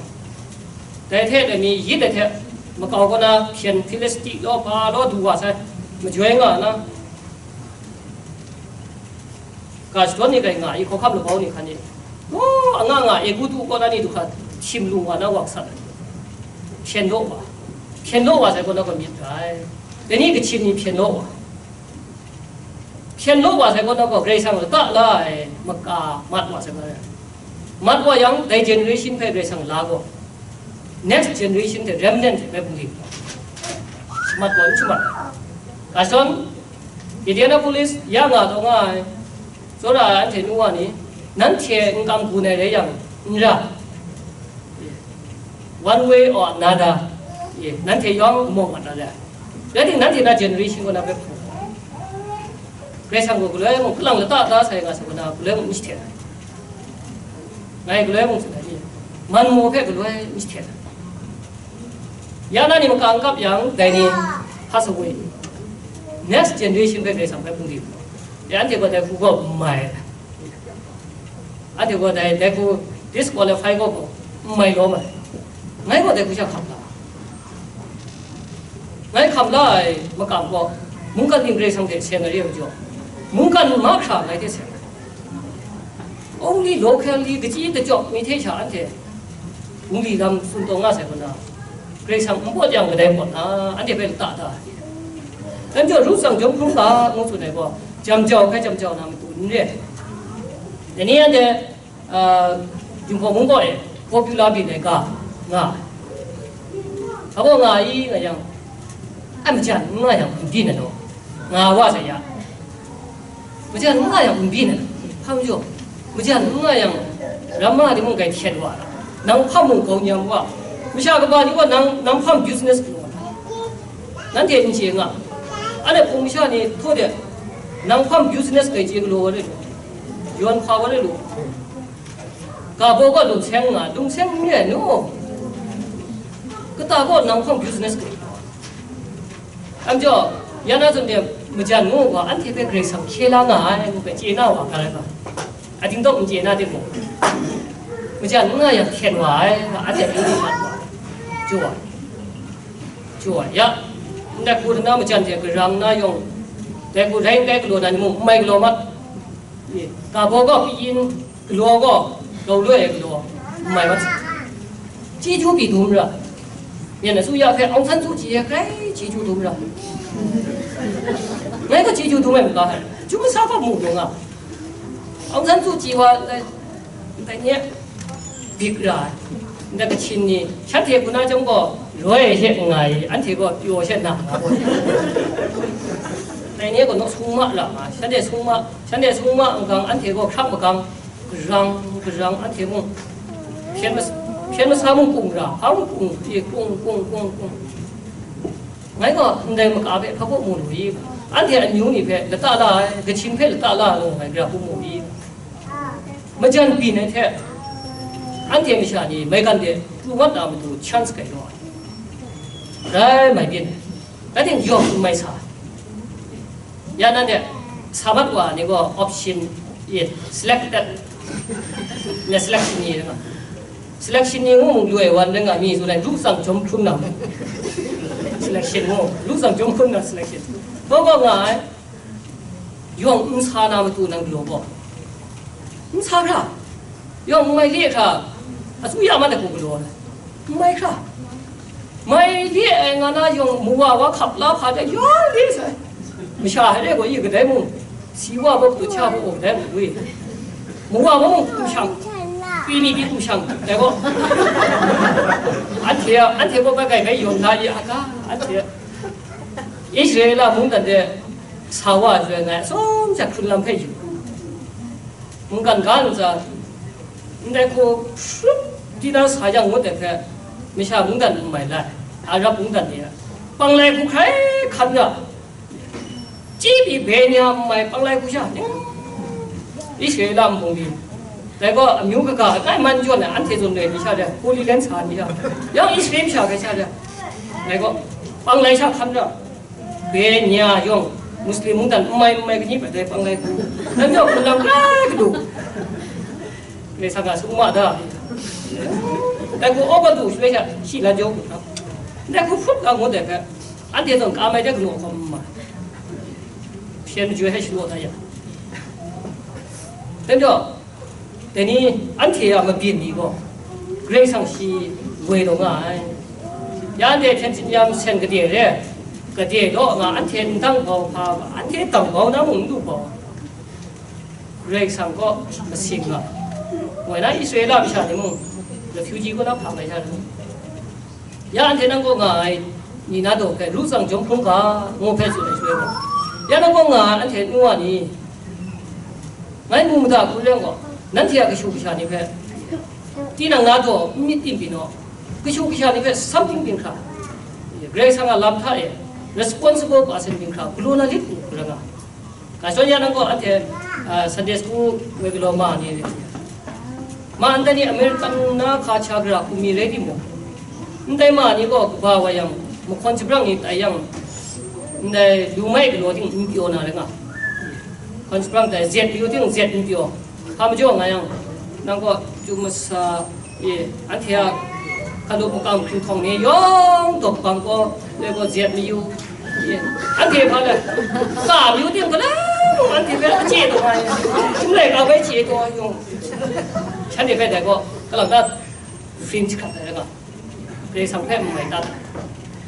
Dai hte dai mi yit ai hte makau kaw na hpyen Hpilisti law, hpa law du wa sai, majoi nga na, ga shadawn ni grai nga i, hkawhkam labau ni hkan e, o, anga nga Egutu kaw na ni du hkra htim lu wa na wa sat ai. Hpyen law wa, hpyen law wa sai kaw na gaw myit rai. Dai ni Kachin ni hpyen law wa. Hpyen law wa sai kaw na gaw, Karai Kasang lata la ai maka mat wa sai gaw, mat wa yang, dai generation hpe Karai Kasang la gaw, next generation hte, remnant hte bai bungli shamat gaw n shamat. Ga shadawn Indianapolis ya nga taw nga ai, tsawra ai anhte nu wa ni, nanhte n kam gun ai rai yang, n ra, one way or another, e, nanhte yawng n maw mat na re ai. Rai timung, nanhte na generation kaw na bai hpung, Karai Kasang gaw galoi mung, kalang lata da sai nga sai kaw na, galoi mung n shahten ai. Ngai galoi mung tsun ai ni, man maw hpe galoi n shahten ai. Ya na ni makang kap yang, dai ni hpa sa woi. Next generation hpe Karai Kasang hpe hpung di. Ya anhte gaw dai hku gaw n mai. Anhte gaw dai, dai hku disqualify gaw gaw n mai law mai. Ngai gaw dai hku sha hkam la. Ngai hkam la ai makam gaw, mungkan ning Karai Kasang hte seng ai re ai majaw, mungkan mahkra ngai hte seng ai. Only locally kachyi kachyaw mi hte sha anhte bungli lam tsun taw nga sai kaw na, Karai Kasang n pawt yang kadai pawt na, anhte hpe lata da ai. Dai majaw, Ru tsang jawm hkrum ga ngu tsun ai gaw, jam jau hpe jam jau na matu n re ai. Dai ni anhte, ah, Jinghpaw mung kaw e popular byin ai ga nga ai. Hpa gaw nga i nga yang, ai majan n nga yang n byin ai law, nga wa sai ya. Majan n nga yang n byin ai. Hpa majaw, majan n nga yang, ramma timung grai hten wa ai. Nang hpam mung grau nyam wa. Masha kaba ni gaw nang, nang hpam business galaw wa. Nanhte n chye nga. Anhte hpung masha ni htaw de, nang hpam business grai chye galaw wa rai lu. Yawn hpa wa rai lu. Ga baw gaw lung seng nga, lung seng n re ai nu. Kata gaw nang hpang business hte. Am jaw, ya na zawn de, majan ngu wa, anhte hpe Karai Kasang hkye la nga ai ngu hpe chye na wa, ga rai ga. Ating tawk n chye na timung, majan n nga yang hkyen wa ai, anhte hpe n mat wa. Chyu wa, chyu wa, ya. Ndai hku nna majan hte karang na yawng, dai hku rai ndai galaw na ni mung, n mai galaw mat. Ga baw gaw pyi yin, galaw gaw, grau loi ai galaw, n mai mat sai. Chyeju pyi dum ra. Myen asu ya hpe Aung San Suu Kyi e grai chyeju dum ra. Ngai gaw chyeju dum ai mu ga, hkrum masa gaw mu dum nga. Aung San Suu Kyi wa, eh, ndai nye, bik ra ai. Ndai Kachin ni, shanhte hku na chyawm gaw, loi she n nga ai, anhte gaw pyaw she na nga gaw. Dai ni e gaw naw sung ma ra nga, shanhte sung ma, shanhte sung ma n gang, anhte gaw hkrap magang, garang, garang, anhte mung, hpyen mas-, hpyen masa mung kung ra, hpa mung kung, e, kung, kung, kung, kung. Ngai gaw ndai maka hpe hpa baw mu lu i? Anhte amyu ni hpe lata la ai, kachyin hpe lata la ai ngai gara hku mu i? Majan byin ai hte, anhte masha ni maigan de pru mat na matu chance gai law ai. Rai mai byin ai. Rai ting, yawng n mai sa ai. Ya nan de, sa mat wa ni gaw option e, selected, ne selection ni nga. Selection ni ngu mung lu ai wan rai nga mi, zu lai, lu tsang jawm hkrum na. Selection ngu, lu tsang jawm hkrum na selection. Gaw gaw nga ai, yawng n sa na matu nang galaw gaw. N sa hkra, yawng n mai le hkra, asuya mat ai hku galaw ai. N mai hkra. Mai le ai nga na yawng, mawa wa hkap la hpa de, ya le sai. Masha hai re gaw, i kadai mung, si wa baw, kadu cha baw, kadai mung wi. Mawa baw mung hkum shang, pyi ni pyi hkum shang, dai gaw. Anhte a, anhte gaw bai gai bai yawn la i a ga, anhte. Israela mungdan de sa wa ai ngai, atsawm sha hkrun lam hpe yu. Mungkan ga ntsa, ndai hku hprup di na sa yang ngut ai hpe, masha mungdan n mai lai, Arab mungdan ni a, panglai hku hkrai hkan ra, chyi pyi benya n mai panglai hku sha, Israela nbung ni, dai gaw amyu kaga langai man jawn ai, anhte zawn re ni sha re, Holy Land sa ni sha, yang Israel sha hkrai sha re, dai gaw panglai sha hkan ra. Benya yawng, Muslim mungdan n mai n mai kani hpe dai panglai hku, dan yawng hpunlang grai kadu. Karai Kasang a sung ma da. Dai hku aw kadu shaloi sha, shi la jaw kru hkra. Dai hku hprup la ngut ai hpe, anhte zawn ka mai de kanu hkawm n mai. Hpyen majoi hpe shalaw da ya. Dan jaw, Dai ni anhte a mabyin ni gaw, Karai Kasang shi woi taw nga ai. Ya anhte hpyen tsin ya nsen gade re, gade law nga, anhte ndang bau hpa, anhte dang bau na mung n du bau, Karai Kasang kaw masing nga. Woi na Israela masha ni mung, refugee kaw na hpa mai sha ni mung, Ya anhte nang kaw nga ai ni na daw hpe, lu tsang jawm hkrum ga, ngu hpe tsun ai shaloi gaw, ya nang kaw nga ai anhte nu wa ni, ngai mu mada hku rai gaw, nanhte a kashu kasha ni hpe, tinang na daw n myit tim byin naw, kashu kasha ni hpe something byin hkra, Karai Kasang a lam hta e responsible person byin hkra galaw na lit u, rai nga. Ga shawng ya nang gaw anhte, ah, Sunday school woi galaw ma ni, ma ndai ni American na hka cha gara hku mi rai timung, ndai ma ni gaw kaba wa yang, mahkawn shabrang ni tai yang, ndai lu mai galaw ting n pyaw na rai nga. Hkawn shabrang tai, zet mayu ting zet n pyaw. Hpa majaw nga yang, nang gaw chyu masa, e, anhte a hkalup makam hkringhtawng ni yawng dawp bang gaw, le gaw zet mayu, e, anhte hpa le, ka mayu ting galang mung anhte hpe a chye taw ai, hkum laika bai chye taw ai yawng, shanhte hpe dai gaw, kalang ta fring jahkrat ai rai nga. Karai Kasang hpe n mai dat ai.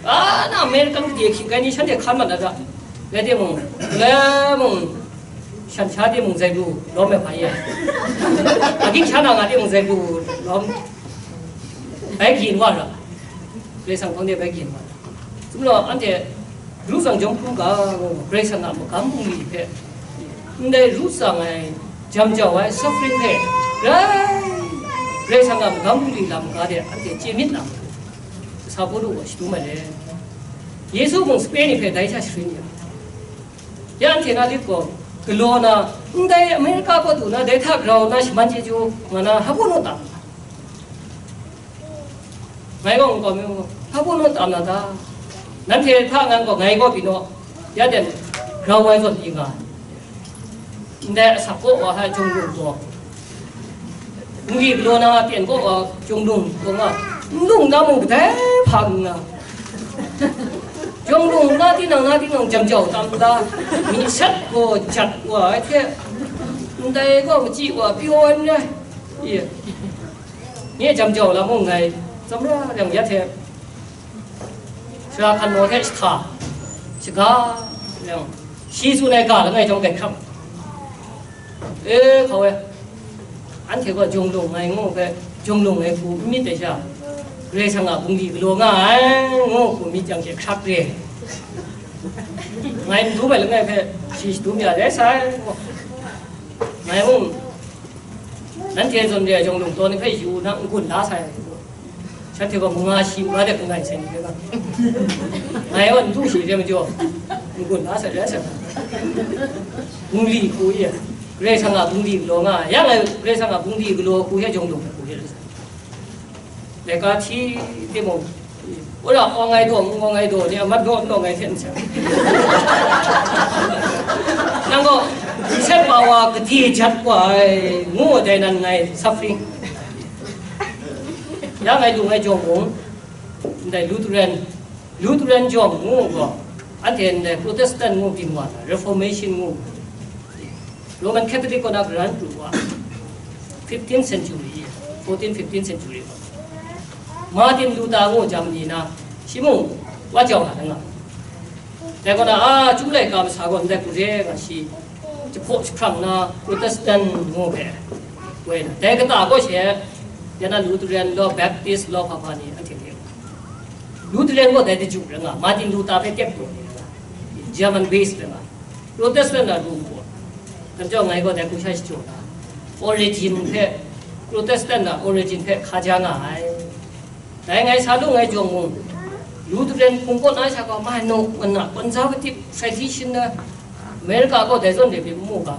A na American gade hkying kai ni shanhte hkan mat na hta, rai timung, le mung, shan sha timung zai pru lawm ai hpa ye. Agyin sha na nga timung zai pru lawm, bai gyin wa ra. Karai Kasang hpang de bai gyin wa ra. Sum law, anhte ru tsang jawm hkrum ga, ngu, Karai Kasang a magam bungli hpe, ndai ru tsang ai, jam jau ai suffering hpe, rai, Karai Kasang a magam bungli lam ga de anhte chye myit na, sa Pawlu gaw shadum ai le. Yesu mung sape ni hpe dai hta sharin ya, ya anhte na lit gaw, galaw na, ndai America kaw du na, dai hta grau na shaman chyeju nga na, hpa nu tam. Ngai gaw nkau mi, hpa nu tam na ta? Nanhte hta ngan gaw ngai gaw byin naw, ya den, grau ai zawn di nga ai. Ndai asak kaw wa hta jung lung gaw, n-, galaw na ten kaw wa jung lung gaw nga, n lung na mung kadai hpa n nga. Jung lung na tinang na tinang jam jau tam da, mi sat gaw jat wa ai hte, ndai gaw machyi wa pyaw ai n rai. Ye. Nye jam jau lam mung ngai, tsawmra yang ya hte, sara hkan naw hte shahta, shaga yang, shi tsun ai ga langai jawng grai hkrap. E, hkau e, anhte gaw jung lung ai ngu hpe, jung lung ai hku n myit ai sha, Karai Kasang a bungli galaw nga ai ngu hku myit yang hte hkrak re. Ngai n dum ai langai hpe, shi shadum ya rai sai. Ngai mung, Nanhte zawn re ai jawng lung taw ni hpe yu na n-gun la sai. Shanhte gaw manga shi manga de n rai sai ni ga. Ngai gaw n du shi re majaw, n-gun la sai, rai sai. Bungli hku ye, Karai Kasang a bungli galaw nga, ya ngai Karai Kasang a bungli galaw hku he jawng dum hku ye. Laika hti timung, wora awng ai daw, n awng ai daw ni, a mat gaw n awng ai hte n seng. Nang gaw, set pa wa gade jat wa ai, ngu dai nan ngai suffering. Ya ngai dung ai jawng mung, ndai Lutheran, Lutheran jawng ngu gaw, anhte ndai Protestant ngu byin wa na, Reformation ngu, Roman Catholic kaw na karan pru wa, fifteenth century, fourteen, fifteenth century wa. Martin Luther ngu Germany na, shi mung wa jau na nga. Dai kaw na, a, Chyum laika masa gaw ndai hku re nga shi, jahpaw jahprang na Protestant ngu hpe, woi na. Dai kata gaw she, ya na Lutheran law, Baptist law, hpa hpa ni anhte re. Lutheran gaw dai daju rai nga, Martin Luther hpe tep taw ni rai nga, German base rai nga, Protestant na ru gaw, kan jau ngai gaw dai hku sha shachyaw na, Origen hpe, Protestant na Origen hpe hka ja nga ai. Dai ngai sa lu ngai jawng mung, Lutheran hpung kaw na sha gaw, mai naw, mana, conservative tradition na, America gaw dai zawn de hpe n mu ga,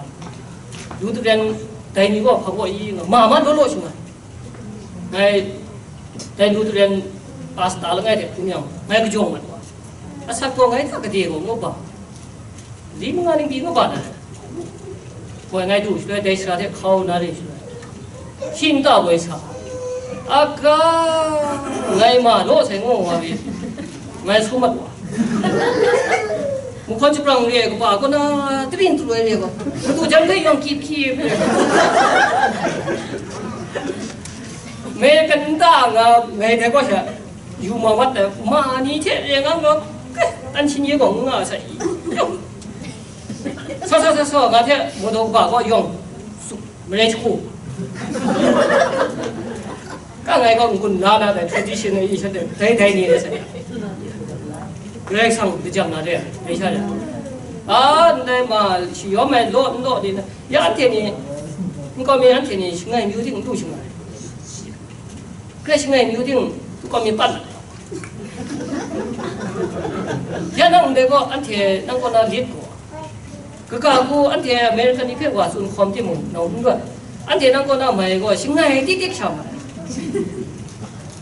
Lutheran dai ni gaw hpa gaw i nga, ma ma law law shangai. Ngai dai Lutheran pastor langai hte hkrum yang, ngai kajawng mat wa. Asak gaw ngai hta gade gaw ngu ba. Li manga ning pyi ngu ba na. Koi ngai du shaloi, dai sara hte hkau na re shaloi. Shi nta woi sa. Aka, ngai ma law sai ngu wa pyi. Ngai su mat wa. Mung hkawn shaprang re ai kaba kaw na, tring tru ai re gaw, madu jan hpe yawng kyip kyip re. American nta nga ngai dai gaw sha, yu ma wat ai, ma ni hte re nga nga, eh, tan shin ye gaw nga sa i. Sa sa sa sa, nga hte madu kaba kaw yawng, su, Marai jahku. Ka ngai gaw n-gun la na dai tradition e i sha de, dai dai ni de sa. Karai Kasang lajang na de, dai sha de. A, ndai ma, shi yawm ai law, n law de na. Ya anhte ni, n kau mi anhte ni, shangai myu ting n du shangai. Karai shangai myu ting, n kau mi pan. Ya nang ndai gaw, anhte nang kaw na lit gaw. Kaga hku anhte American ni hpe wa tsun hkawm timung, nau n rawt. Anhte nang kaw na mai gaw shangai tik tik sha mai.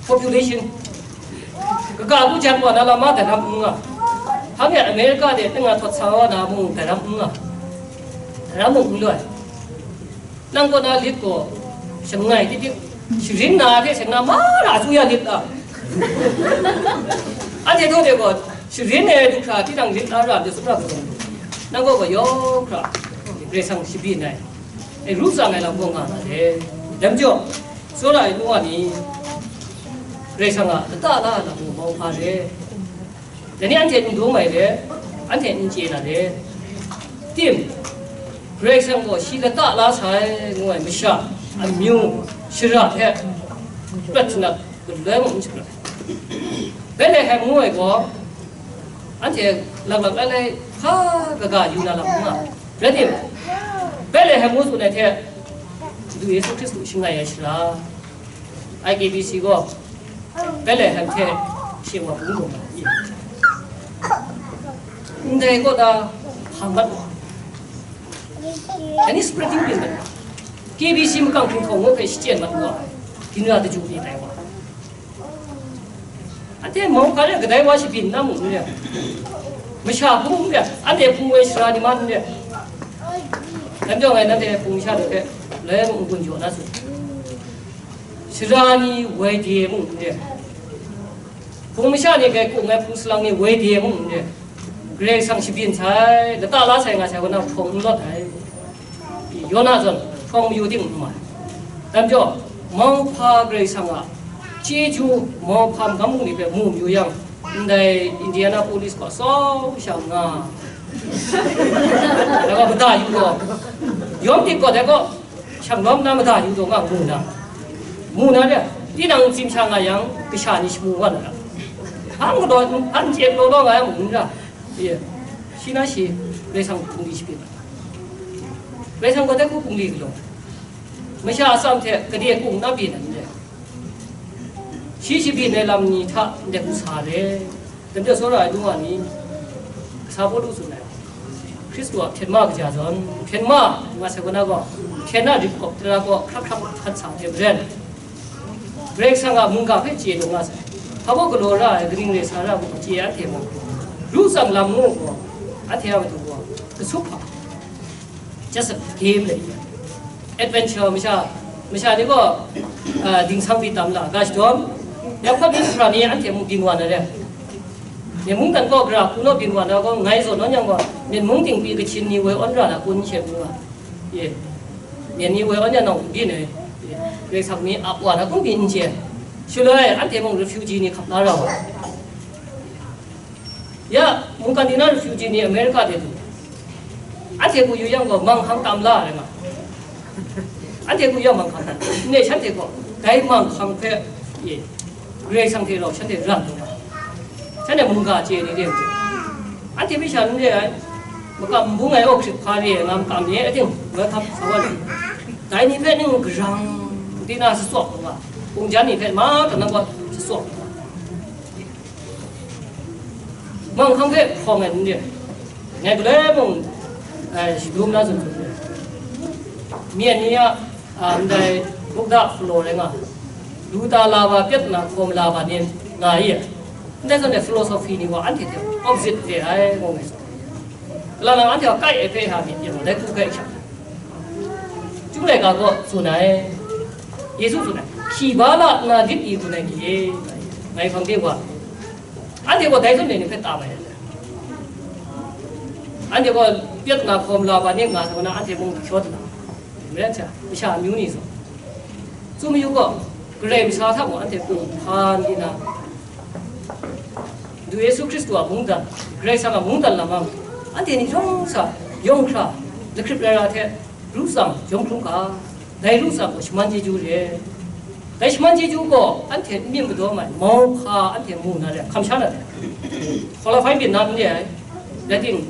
Population. Kaga hku jan wa na lam ma daram n nga. Hang e America de nang a htawt sa wa na mung daram n nga. Daram mung n loi. Nang kaw na lit gaw shangai tik tik. Sharin na hte seng na mara su ya lit a. Anhte htaw de gaw, sharin ai du hkra tinang lit a ra de sumra kazawng. Nang gaw gaw yawng hkra, Karai Kasang shabyin ai. E, ru tsang ai lam gaw nga na de. Dai majaw, tsawra ai nu wa ni, Karai Kasang a lata la ai lam gaw mau hpa de. Dai ni anhte n dum ai de, anhte n chye na de. Tim, Karai Kasang gaw shi lata la sai ngu ai masha, amyu, shara hte, prat htinat, galoi mung n shaprat. Betlehem ngu ai gaw, anhte laklak lailai hpa kaga yu na lam n nga. Rai tim, Betlehem ngu tsun ai hte, Madu Yesu Hkristu shangai ai shara, I K B C gaw, Betlehem hte she wa bung lu ai. Ndai kaw ta hpang mat wa. Dai ni spreading byin mat wa. K B C makang hpinghkau ngu hpe shachyen mat wa. Ginra daju ni tai wa. Anhte mau hka re kadai wa shabyin na mung n re. Masha hpung n re. Anhte hpung woi shara ni man n re. Dai majaw ngai nanhte hpung masha ni hpe, lai mung n-gun jaw na su. Sara ni woi de mung n re, hpung masha ni hpe kung ai hpung salang ni woi de mung n re, Karai Kasang shabyin sai, lata la sai nga sai, kaw na hprawng n lawt ai. Yona zawn hprawng mayu ting n mai. Dai majaw, Mauhpa Karai Kasang a chyeju, mauhpa magam bungli hpe mu mayu yang, ndai Indianapolis kaw tsawm sha nga, dai gaw mada yu gaw, yawm dik gaw dai gaw, Shanglawm na mada yu taw nga mu na, mu na de, tinang tsim sha nga yang, kasha ni shamu wa na ra, hpang galaw, hpang chye galaw nga yang, mu na ra, ye, shi na shi, Karai Kasang hpung di shabi na, Karai Kasang gaw dai hku hpung di galaw, masha atsam hte gade kung na pyi na ni de, Shi shabyin ai lam ni hta ndai hku sa re. Dai majaw tsawra ai lung wa ni, kasa Pawlu tsun ai, Hkristu a hpyen ma kaja zawn, hpyen ma nga sai kaw na gaw, hpyen na rip kawp tara gaw hkrak hkrak hkan sa hte maren, Karai Kasang a mungga hpe chye lung nga sai. Hpa baw galaw ra ai, kaning rai sa ra ai mung chye ai anhte mung, ru tsang lam ngu gaw, anhte a matu gaw, kasup hpa. Just a game le. Adventure masha, masha ni gaw, ah, dingsang di tam la, ga shadawm, yang hpa byin hkra ni anhte mung byin wa na re. Myen mung dan gaw gara hku naw byin wa na gaw, ngai zawn nawn yang gaw, myen mung dingbi kachin ni woi awn ra na kun she ngu nga. Ye. Myen ni woi awn ya nawng byin e. Ye. Karai Kasang ni ap wa na kun byin n chye. Shaloi, anhte mung refugee ni hkap na ra wa. Ya, mungkan ni na refugee ni America de du. Anhte hku yu yang gaw, manghkang tam la ai nga. Anhte hku yang manghkang tam. Nne shanhte gaw, dai manghkang hpe, ye, Karai Kasang hte rau shanhte ran lu nga. Shanhte mungga chye ni de. Anhte hpe sha n re ai. Makam n bung ai, aw hkrit hpa re ai, nga makam ni, ating, welcome, sa wa ni. Dai ni hpe ning garang, di na sasawk lu nga. Kungjan ni hpe ma, kanang gaw sasawk lu nga. Manghkang hpe hkawng ai n re. Ngai galoi mung, ai, shadum na tsun tsun re. Myen ni a, a, ndai bukda hpalaw rai nga, lu ta la ba, pyat na hkawm la ba ni nga i, ndai zawn ai philosophy ni wa anhte hte opposite re ai, ngu ngai tsun. Kalang lang anhte a kai ai hpe ha myit yang, dai hku kai hkyak. Chyum laika gaw tsun ai, Yesu tsun ai, hkyi ba la nna lit i gun ai ni e, ngai hpang de wa, anhte gaw dai zawn ni hpe tam ai. Anhte gaw pyat na hkawm la ba ni nga sa na, anhte mung hkyaw dana, maren hta, masha amyu ni zawn, tsun mayu gaw, Karai Kasha hta mung anhte kung hpan di na, Madu Yesu Hkristu a mungdan, Karai Kasang a mungdan lam ang, anhte ni yawng sa, yawng hkra, lahkrip rai ra hte, ru tsang, jawm hkrum ga, dai ru tsang gaw shaman chyeju re. Dai shaman chyeju gaw anhte n myit madaw mai, mau hpa anhte mu na re, hkam sha na re. Qualify byin na n re ai, rai ting,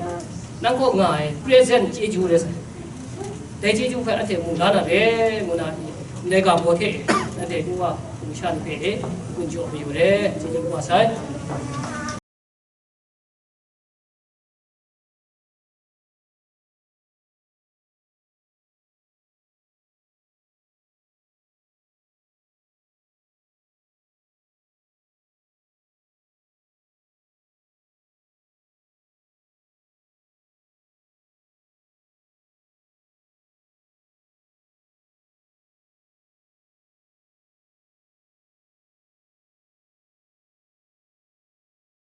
nang kaw nga ai, present chyeju re sai. Dai chyeju hpe anhte mu la na re, ngu na, ndai ga baw hte, anhte nu wa, hpung sha ni hpe, gun jaw mayu re, chyeju wa sai.